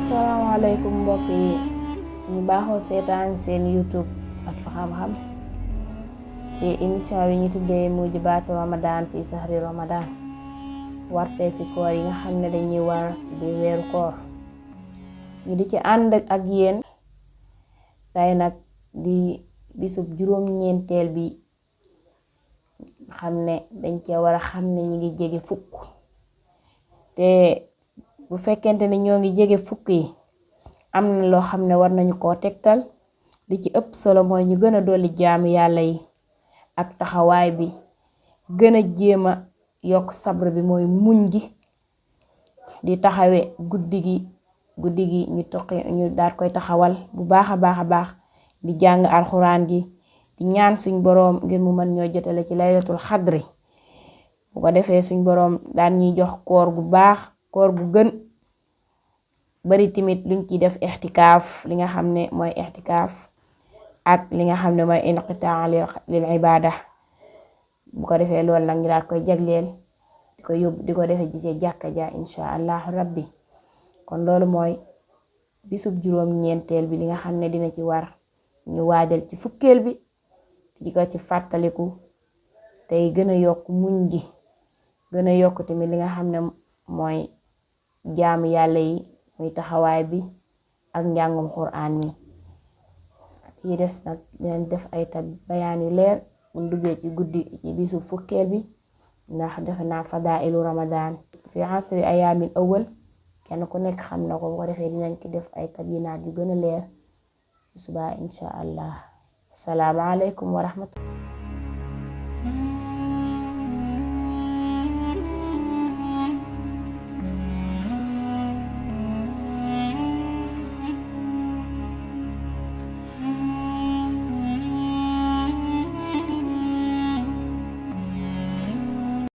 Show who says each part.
Speaker 1: Assalamualaikum mbokk yi ñu baaxoo seetaan seen YouTube ak xam-xam ci émission bi ñu tuddee Mujibaatu Ramadan fi sahri Ramadan warte fi koor yi nga xam ne dañuy war ci biir weeru koor ñu di ci ànd ak yéen tay nag di bisub juróom-ñeenteel bi xam ne dañ cee war a xam ne ñi ngi jege fukk te bu fekkente ne ñoo ngi jege fukk yi am na loo xam ne war nañu koo tegtal li ci ëpp solo mooy ñu gën a dolli jaamu yàlla yi ak taxawaay bi gën a jéema yokk sabr bi mooy muñ gi di taxawe guddi gi ñu daal koy taxawal bu baax a baax di jàng alxuraan gi di ñaan suñ boroom ngir mu mën ñoo jotale ci laylatul xadri bu ko defee suñ boroom daan ñuy jox koor gu baax koor gu gën bari timit luñ ci def ixtikaaf li nga xam ne mooy ixtikaaf ak li nga xam ne mooy inqitaa lil ibaada bu ko defee loolu nag ñu daal koy jagleel di ko defee ji ci jàkka ja insha allahu rabbi kon loolu mooy bisub juróom-ñeenteel bi li nga xam ne dina ci war ñu waajal ci fukkeel bi di ko ci fàttaliku tey gën a yokk muñ gi gën a yokk tamit li nga xam ne mooy jaamu yàlla yi muy taxawaay bi ak njàngum Qur'an mi yi des nag dinañ def ay bayaan yu leer bu duggee ci guddi ci bisu fukkeel bi ndax defe naa fadailu Ramadan fi asri ayaamil awwal kenn ku nekk xam na ko bu ko defee dinañ ki def ay tabyinaat yu gën a leer subaa insha allah. Assalaamu aleykum wa rahmatullah.